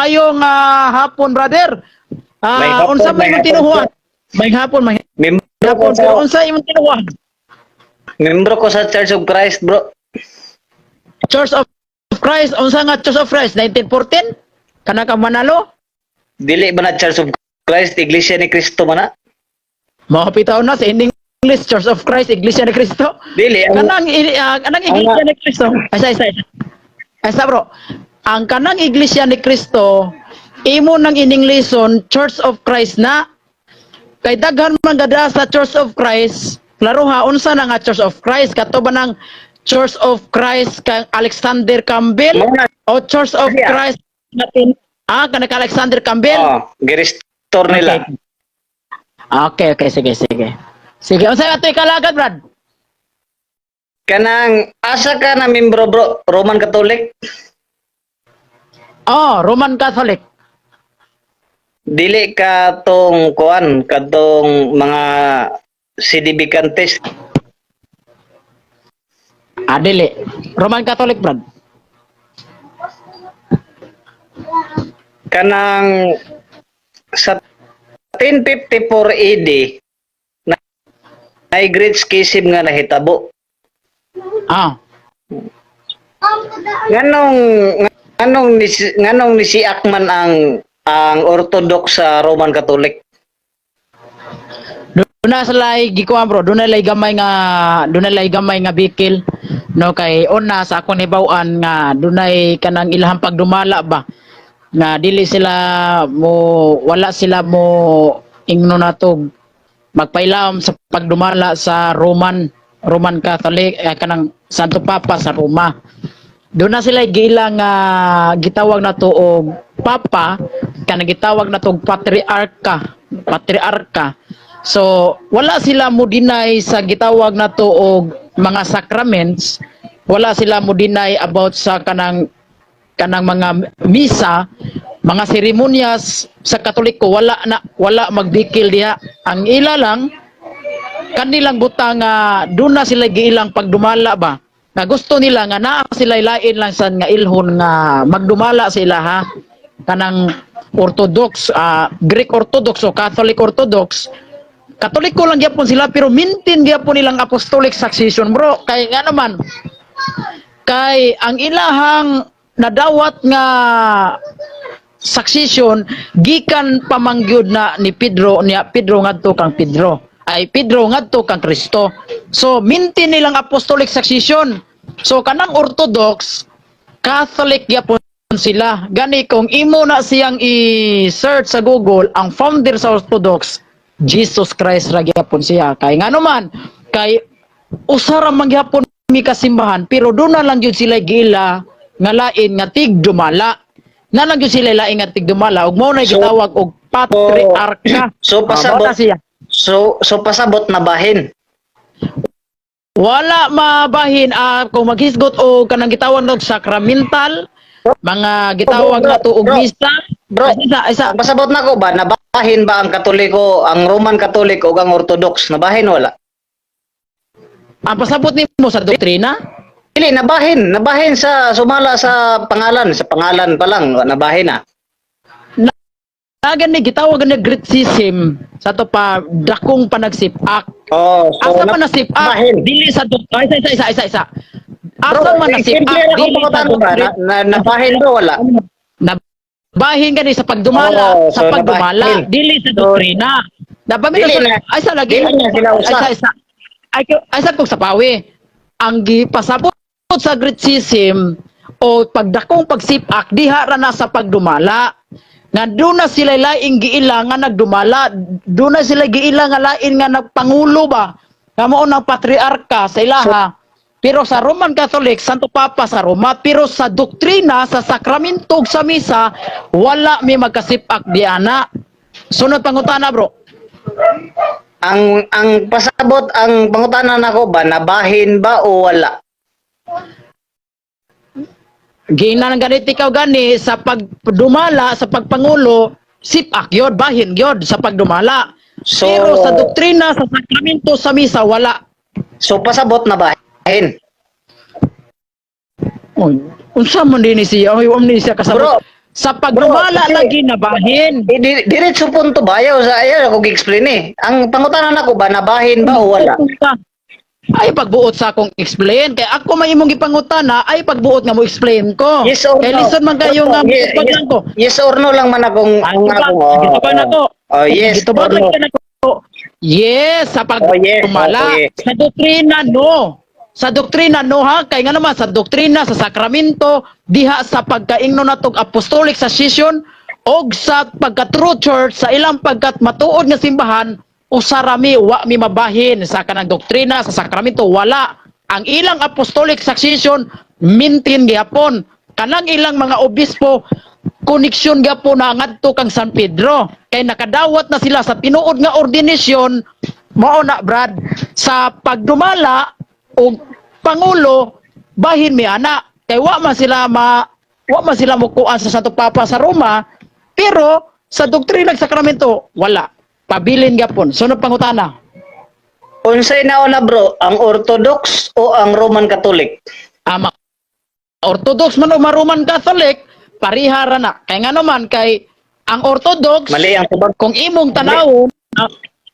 Maayong hapon, brother. May hapon, Unsa may may imong hapon, tinuhuan? May hapon, may Membro ko hapon. sa, Pero unsa imong tinuhuan? Membro ko sa Church of Christ, bro. Church of Christ, unsa nga Church of Christ? 1914? Kana ka Manalo? Dili ba na Church of Christ, Iglesia ni Cristo man na? Mao pitaw na sa English, Church of Christ, Iglesia ni Cristo. Dili ang Kanang Iglesia ni Cristo. Ay, isa, isa. Ay, isa, bro. Ang kanang Iglesia ni Cristo, imo nang ininglison Church of Christ na kay daghan man gada sa Church of Christ. Klaro ha, unsa na nga Church of Christ? Kato ba nang Church of Christ kang Alexander Campbell Mao na o Church of siya. Christ natin kana kang Alexander Campbell? Oh, gi-restore nila. Okay, sige, sige. Sige, unsa ato ikalagad, Brad? Kanang asa ka na membro, bro? Roman Catholic? Oh, Roman Catholic. Dili ka tong kuan, kadtong mga sedevacantists? Ah, dili. Roman Catholic, Brad. Kanang sa 1054 AD na ay Great Schism nga nahitabo. Nganong nisiak man ang Orthodox sa Roman Catholic? Doon na sa lay gikuan, bro, doon na lay gamay nga bikil, no? Kay una sa akong hibaw-an nga dunay kanang ilahang pagdumala ba nga dili sila mo, wala sila mo ingno nato magpailawom sa pagdumala sa Roman Roman Catholic, kanang Santo Papa sa Roma. Doon na sila giila nga gitawag na to og papa, kanang gitawag na to og patriarka, patriarka. So wala sila mo deny sa gitawag na to og mga sacraments, wala sila mo deny about sa kanang kanang mga misa, mga seremonyas sa Katoliko, wala na, wala magbikil diha. Ang ila lang kanilang butang nga doon na sila giilang pagdumala ba nga gusto nila nga naa sila lain lang sa nga ilhon nga magdumala sila ha, kanang Orthodox, Greek Orthodox o Catholic Orthodox. Katoliko lang gyapon sila pero maintain gyapon nilang apostolic succession, bro, kay nga naman kay ang ilahang nadawat nga succession gikan pamangyud na ni Pedro niya, Pedro ngadto kang Pedro, ay Pedro ngadto kang Kristo. So maintain nilang apostolic succession. So kanang Orthodox, Catholic gyapon sila. Gani kung imo na siyang i-search sa Google, ang founder sa Orthodox, Jesus Christ ra gyapon siya, kay ngano man kay usa ra man gyapon mi kasimbahan, pero doon na lang gyud sila giila nga lain nga tigdumala na lang gyud sila lain nga tigdumala ug mao na So- gitawag og patriarka. So Ah, mao pasabot na siya. So pasabot na bahin. Wala mabahin, kung maghisgot o kanang gitawag og sacramental, mga gitawag Bro, na to og bro, misa. Bro, Ay, isa isa. Ang pasabot nako ba, nabahin ba ang Katoliko, ang Roman Catholic o ang Orthodox? Nabahin wala? Ang pasabot nimo sa doktrina? Dili nabahin, nabahin sa sumala sa pangalan pa lang nabahin na. Nagan ni gitawag ni Great Schism sa to pa dakong panagsipak. Oh, so Asa man nasipak? Nabahin. Dili sa doktrina. Isa, isa, isa, isa, isa. Asa Bro, man eh, nasipak? simple lang akong Dili sa pangutana ba? doktrina. Nabahin ba wala? Nabahin gani sa pagdumala, Oo, sa so pagdumala, nabahin. dili sa doktrina. Napamilo Dili sa na- ay sa lagi. dili na sila usa. Ay sa isa. Ay sa kog sa pawi. Ang gipasabot sa Great Schism o pagdakong pagsipak diha ra na sa pagdumala. Nga doon na sila laing giila nga nagdumala, doon na sila giila nga lain nga nagpangulo ba. Nga mao nang patriarka sa ilaha. Pero sa Roman Catholic, Santo Papa sa Roma, pero sa doktrina, sa sakramento ug sa misa, wala may magkasipak diana. Sunod pangutana, bro. Ang pasabot, ang pangutana nako ba, nabahin ba o wala? Giingnan ng ganit ikaw gani sa pagdumala, sa pagpangulo, sipak yod, bahin yod sa pagdumala. So Pero sa doktrina, sa sakramento, sa misa, wala. So pasabot nabahin. Oy, unsa man din ni siya? Oy, ni siya kasabot. Bro, Sa pagdumala Bro, kasi- lagi nabahin. Eh, diretso punto ba? Ayaw, sa, ayaw ako gi-explain eh. Ang pangutana nako ba, nabahin ba o wala? Ay pagbuot sa akong explain kay ako may imong gipangutana, ay pagbuot nga mo explain ko. Yes or Kay no? listen man kayo nga Yes, yes, yes, ko. yes or no lang man akong Ay, ang akong gitubag oh, na ko. Oh, yes Gitubag or no. lagi na ko. Yes, sa Oh, yes. pagdumala. Okay. Sa doktrina, no. Sa doktrina, no ha. Kay nga naman, sa doktrina, sa sakramento, diha sa pagkaingno natog apostolic succession, og sa pagka true church, sa ilang pagkat matuod nga simbahan, usarami, wa mi mabahin sa kanang doktrina, sa sakramento, wala. Ang ilang apostolic succession, maintain gihapon. Kanang ilang mga obispo, koneksyon gyapon na ngadto kang San Pedro kay nakadawat na sila sa tinuod nga ordinasyon. Mao na, Brad, sa pagdumala og pangulo, bahin mi ana kay wa man sila mukuan sa Santo Papa sa Roma, pero sa doktrina ug sakramento, wala, pabilin gyapon. Sunod pangutana. Unsay nauna, bro, ang Orthodox o ang Roman Catholic? Ama Orthodox man o ma-Roman Catholic, pariha ra na kay nga naman kay ang Orthodox Mali ang tubag. Kung imong tanawon,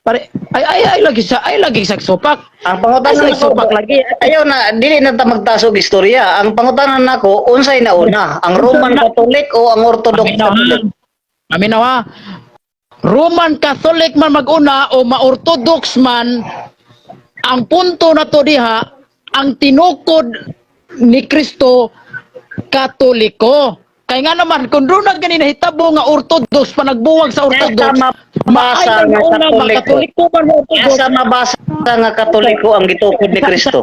pare ay ay ay lagi sa ay lagi sa supak. Ang pangutana Ay, nako, supak lagi. Ayaw na dili na ta magtasog istorya. Ang pangutana nako, unsay nauna, ang Roman Catholic o ang Orthodox Paminaw ha. Catholic? Paminaw ha. Roman Catholic man mag-una o ma-Orthodox man, ang punto na to diha, ang tinukod ni Kristo, Katoliko. Kay nga naman, kung doon na gani nahitabo nga Orthodox, panagbuwag sa Orthodox, Asa mabasa maay nga una, Katoliko? makatoliko man mo Orthodox. Asa mabasa nga Katoliko ang gitukod ni Kristo?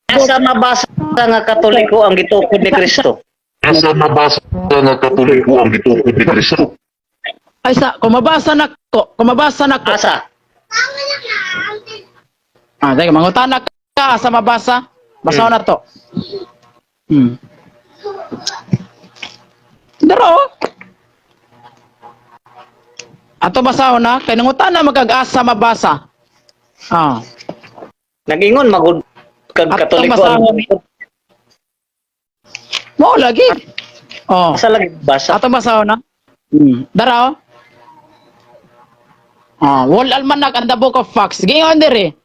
Asa mabasa nga Katoliko ang gitukod ni Kristo? Asa mabasa nga Katoliko ang gitukod ni Kristo? Ay sa, kung mabasa na ko, kung mabasa na ko. Asa? Ah, teka, mangutana ka sa mabasa. Basa na to. Daro. Ato basahon na, kay nangutana magkag-asa mabasa. Ah. Nagingon magud kag Atong Katoliko ang basahon. Mo lagi. Oh. Asa lagi basa? Ato basahon na. Dara. Oh. Ah, World Almanac and the Book of Facts. Gingon diri.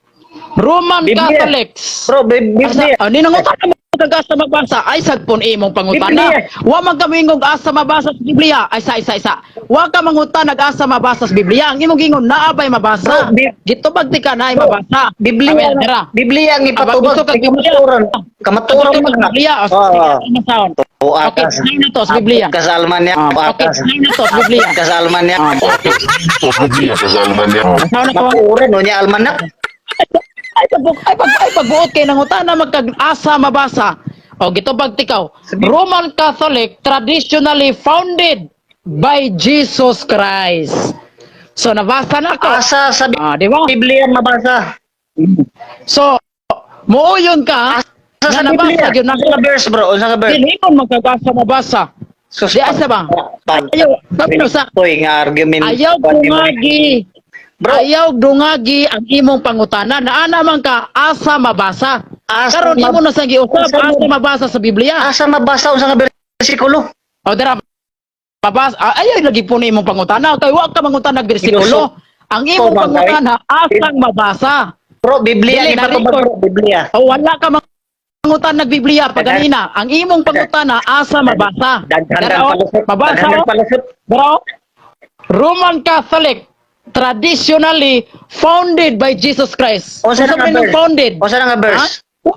Roman Biblia. Catholics. Bro, Biblia. Asa, ah, ninangutan mo kag asa mabasa ay sagpon imong pangutana. Biblia. Wa man kami ingong asa mabasa sa Biblia. Ay sa isa isa. Wa ka mangutan nag asa mabasa sa Biblia. Ang imong gingon naa bay mabasa. Bro, Gitubag ti ka naay Bro, mabasa. Biblia, Amen, dira. Biblia ang Aba, ipatubag. gusto kag Biblia. Kamatuoran. Kamatuoran Gusto man kag na. Biblia. O, Oo. sige, basahon. Oo, Okay, atas. sign na to sa Biblia. Ka sa almanac, Ah, okay, atas. sign na to sa Biblia. Ka sa almanac. Ah, Sa Biblia sa almanac. Basahon na to. Matuoran no niya almanac. Ay pagbuot kay nangutana magkag-asa mabasa. O gitubag tikaw. Roman Catholic traditionally founded by Jesus Christ. So nabasa na ko. Asa sa Ah, di ba? Biblia mabasa? So muuyon ka Asa sa na nabasa Biblia? gyud na. Unsa ka verse, bro? Unsa ka verse? Dili mo magkag-asa mabasa. Sus, Di asa ba? Ayaw, sabi no sa Toy nga argument. ayaw dungagi. Bro. Ayaw dungagi ang imong pangutana. Naa man ka asa mabasa. Asa Karon imo na sa giusab asa mabasa sa Biblia. Asa mabasa unsa ka bersikulo? O dara mabasa, ayaw lagi po na imong pangutana kay wa ka mangutana og bersikulo. Ang imong Ikaw, Bangkay. pangutana asang mabasa. Bro, Biblia Dili, ang ipatubag, na-record. bro, Biblia. O wala ka mangutana og Biblia paganina. Ang imong pangutana asa mabasa. Daghan Dara, o, palusot. mabasa Daghan o. palusot. Bro, Roman Catholic traditionally founded by Jesus Christ. Unsa Unsa na nga man yung verse? founded? Unsa na nga verse? Ha?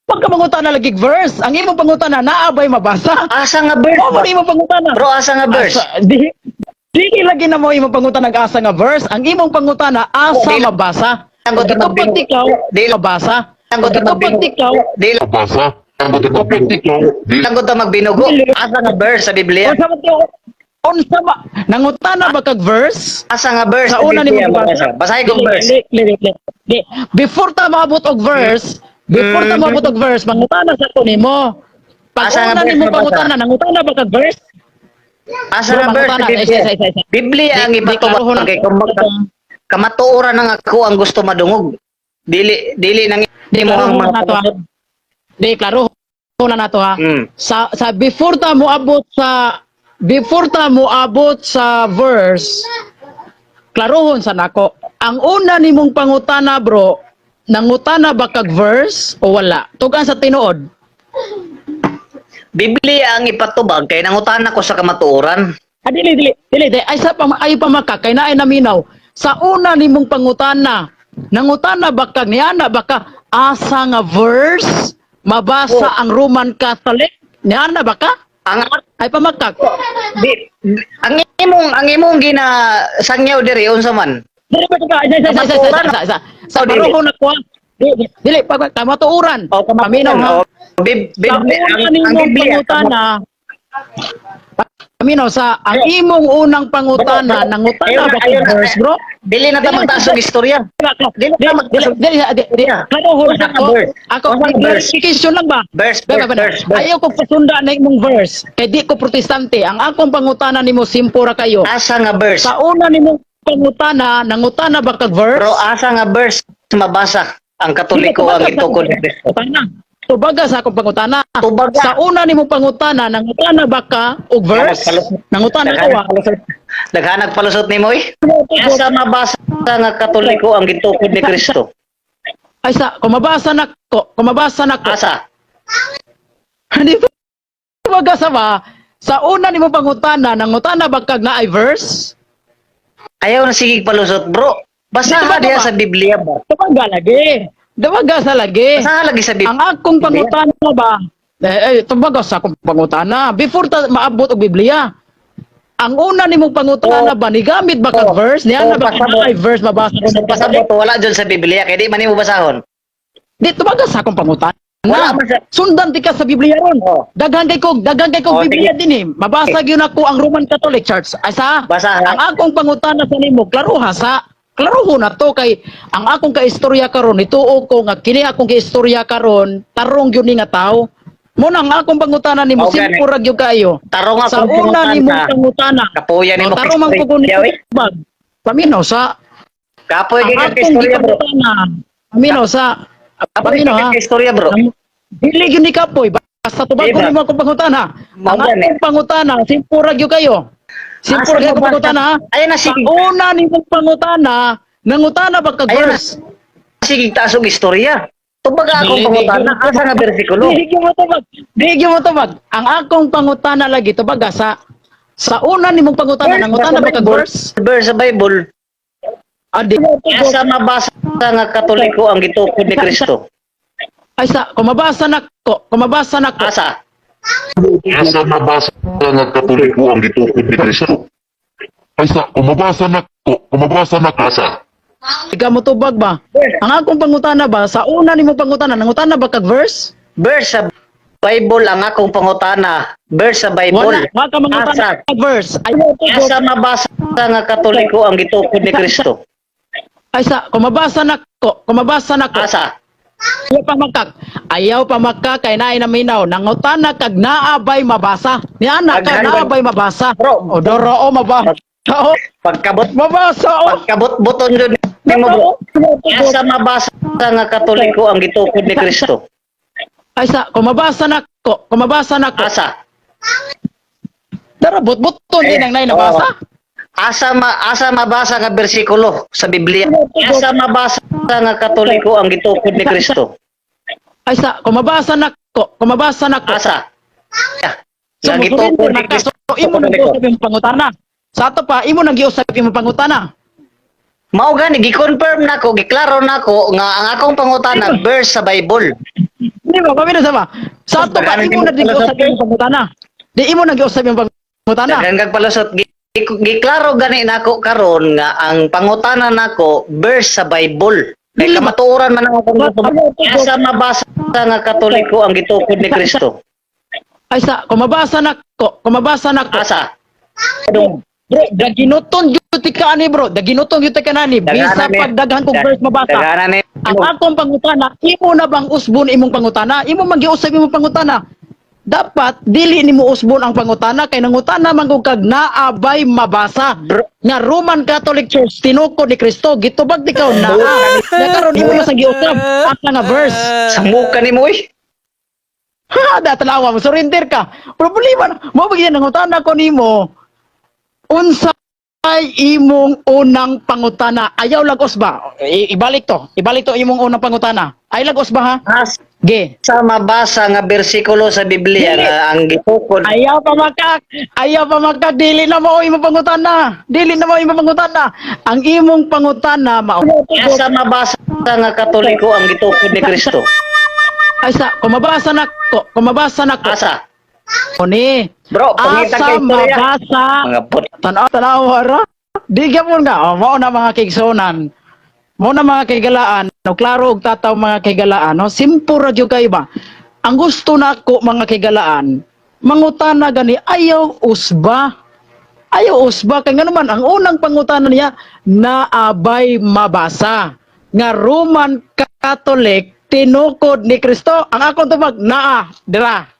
Pag ka mangutana lagi verse, ang imong pangutana naa bay mabasa? Asa nga verse? Mo man imong pangutana. Bro, asa nga verse? Asa, di, di lagi na mo imong pangutana asa nga verse. Ang imong pangutana asa Di- mabasa. Ang Ito pag ikaw Di- mabasa. Ang Ito pag ikaw Di Mabasa. Ito pag ikaw. Di lang ko ta magbinugo. Asa nga verse sa Biblia? Unsa man tiyo? Unsa ba nangutana ba kag verse? Asa nga verse Sa una ni Biblia mo mabasa? Basahin kong Dili, verse. dili, dili, dili. Di. Before ta maabot og verse, before ta maabot og verse, mangutana sa ko nimo. Pag Asa nga una verse nimo mabasa? pangutana, nangutana ba kag verse? Asa Bro, nga verse sa mangutana. Biblia? Isa, isa, isa, isa. Biblia ang Di- di ipatubag klarohon kay na- kamatuoran ang ako ang gusto madungog. Dili dili nang Di imo ang klarohon mga na to ha. Di klarohon na nato ha. Sa before ta moabot sa Before ta moabot sa verse, klarohon sa nako. Ang una nimong pangutana, bro, nangutana ba kag verse o wala? Tugan sa tinuod. Biblia ang ipatubag kay nangutana ko sa kamatuoran. Ah, dili, dili, dili, dili. Ay, sa pa, ay pa maka, kay naay naminaw. Sa una nimong pangutana, nangutana ba kag niana ba ka asa nga verse mabasa ang Roman Catholic? Niana ba ka? Ang Ay pamakak. di, ang imong gina sangyaw diri unsa man? Dili ba ka? Isa, isa, isa, isa, isa, isa, isa. Sa Oh, dili. baruho na ko. Dili, dili pag kamatuoran. O Paminaw ha. O, Sa Biblia una ang nimong Biblia pangutana, paminaw sa ang imong unang pangutana, nangutana ba Ayun kag na, verse, bro? Dili na ta magtaas og istorya. Dili, Dili na dili, dili, dili, dili. Klaro Unsa nga ako. verse? Ako, Unsa nga verse? clarification lang ba? Verse, Ba, verse, ba, ba, verse, verse. Ayaw ko pasunda na imong verse. Kay di ko protestante. Ang akong pangutana nimo simpo ra kayo. Asa nga verse? Sa una nimong pangutana, nangutana ba kag verse? Bro, asa nga verse mabasa ang Katoliko ang gitukod ni Kristo? Pangutana. Tubaga sa akong pangutana. Tubaga. Sa una nimong pangutana, nangutana ba ka og verse? Nangutana ka wa? Daghanag palusot nimo eh. Asa mabasa nga Katoliko ang gitukod ni Kristo? Ay sa kumabasa nako, kumabasa nako. Asa? Hindi ba tubaga sa ba? Sa una nimong pangutana, nangutana ba kag naay verse? Ayaw na sige palusot, bro. Basaha Dito ba diha ba? sa Biblia ba? Tubaga lagi. Tubaga sa lagi. Basaha lagi sa Biblia. Ang akong pangutana ba? Eh, eh tubaga sa akong pangutana. Before ta maabot og Biblia. Ang una nimong pangutana ba nigamit ba kag Oh. verse? Niya na Oh, ba kag pasabot. naay verse mabasa ko Sa pasabot wala dyan sa Biblia kay di man nimo basahon. Di tubaga sa akong pangutana. Wala man sa Sundan ti ka sa Biblia ron. Oh. Daghan kay kog Oh, Biblia din eh. Mabasa gyud ako ang Roman Catholic Church. Ay sa Basaha. ang akong pangutana sa nimo, klaroha sa klaroho na to kay ang akong kaistorya karon nituo ko nga kini akong kaistorya karon tarong gyud ni nga tawo. Mo na ang akong pangutana nimo Oh, gani. simple ra gyud kayo. Tarong Sa akong una pangutana. nimong pangutana. Kapuya nimo Oh, tarong man ko istorya, ni oy. bag. Paminaw sa Kapoy ang gyud ka akong istorya, bro. gipangutana. Paminaw sa Kapoy paminaw gyud ha. ka istorya, bro. Dili gyud ni kapoy basta tubag ko Di ba? nimo akong pangutana. Mao Ang gani. akong pangutana, simple ra gyud kayo. Simple Asa ra gyud akong mabasa? pangutana ha. Ayun na Sa sige. una nimong pangutana, nangutana ba kag Ayun na. verse? Sige taas og istorya. Tubaga akong Dili, pangutana dili. asa nga bersikulo. Di gyud mo tubag. Di gyud mo tubag. Ang akong pangutana lagi tubaga sa una nimong pangutana, nangutana ba kag verse? Verse sa Bible. Ah, di. Asa mabasa nga Katoliko ang gitukod ni Kristo? Ay sa kumabasa nako, kumabasa nako. Asa? Asa mabasa nga Katoliko ang gitukod ni Kristo? Ay sa kumabasa nako, kumabasa nako. Asa? Ikaw mo tubag ba? Ang akong pangutana ba sa una nimong pangutana, nangutana ba kag verse? Verse sa Bible ang akong pangutana. Verse sa Wala, Bible. wa ka mangutana Asa? kag verse. Ay, Asa mabasa nga Katoliko ang gitukod ni Kristo? ay sa kumabasa nako, kumabasa nako. Asa? Ayaw pa makak. Ayaw pa makak kay naay naminaw. Nangutana kag naabay mabasa. Ni anak ka Daghan ba- naabay mabasa. Bro. O doro o mabasa. O Pagkabot mabasa o. pagkabot buton jud nimo, bro. Asa mabasa nga Katoliko ang gitukod ni Kristo? Ay sa kumabasa nako, kumabasa nako. Asa? Dara but-buton din ang naay nabasa. Asa mabasa nga bersikulo sa Biblia? Asa mabasa nga Katoliko ang gitukod ni Kristo? Ay sa kumabasa nako, kumabasa nako. Asa? So, Nga mosurrender gitukod na ni ka. Kristo. So, imo nang giusap imong pangutana. Sa ato pa, imo nang giusap imong pangutana. Mao gani gi-confirm nako, giklaro nako nga ang akong pangutana verse sa Bible. Di ba? Kami na sama. Sa ato pa, imo nang giusap imong pangutana. Di imo nang giusap imong pangutana. Daghan kag palusot. Giklaro gani nako karon nga ang pangutana nako verse sa Bible. Kay Dili ba- kamatuoran man ang akong Asa mabasa nga Katoliko ang gitukod ni Kristo? Ay sa kumabasa nako, kumabasa nako. Asa? Bro, daginuton gyud ti ka ani bro, daginuton gyud ti ka nani. Bisa pag daghan kog verse mabasa. Daghanan ni Ang akong pangutana, imo na bang usbon imong pangutana? Imo man giusab imong pangutana. Dapat dili nimo usbon ang pangutana kay nangutana man kog kag naabay mabasa. Bro. Nga Roman Catholic Church tinukod ni Kristo, gitubag di kaw naa. Nga karon imo na sang giusab asa nga verse. Samuka nimo oy. Ha, da tanawa mo surrender ka. Problema na. Mo ba nangutana ko nimo? Unsa ay imong unang pangutana? Ayaw lagos ba? Ibalik to. Ibalik to imong unang pangutana. Ay lagos ba ha? Asa Ge. mabasa nga bersikulo sa Biblia Dili. nga ang gitukod? Ayaw pa makak. Ayaw pa makak. Dili na mao imong pangutana. Dili na mao imong pangutana. Ang imong pangutana mao. Asa mabasa nga Katoliko ang gitukod ni Kristo? Ay sa kumabasa nako, kumabasa nako. Asa? Ni. Bro, pangita Asa kay istorya. mabasa? Mga put. Tanaw tanaw ra. Di gyapon nga oh, mao na mga kaigsuonan. Mao na mga kaigalaan, no klaro og tataw mga kaigalaan, no simple ra gyud kayo ba. Ang gusto nako mga kaigalaan, mangutana gani ayaw usba. Ayaw usba kay ngano man ang unang pangutana niya naabay mabasa nga Roman Catholic tinukod ni Kristo. Ang akong tubag naa dira.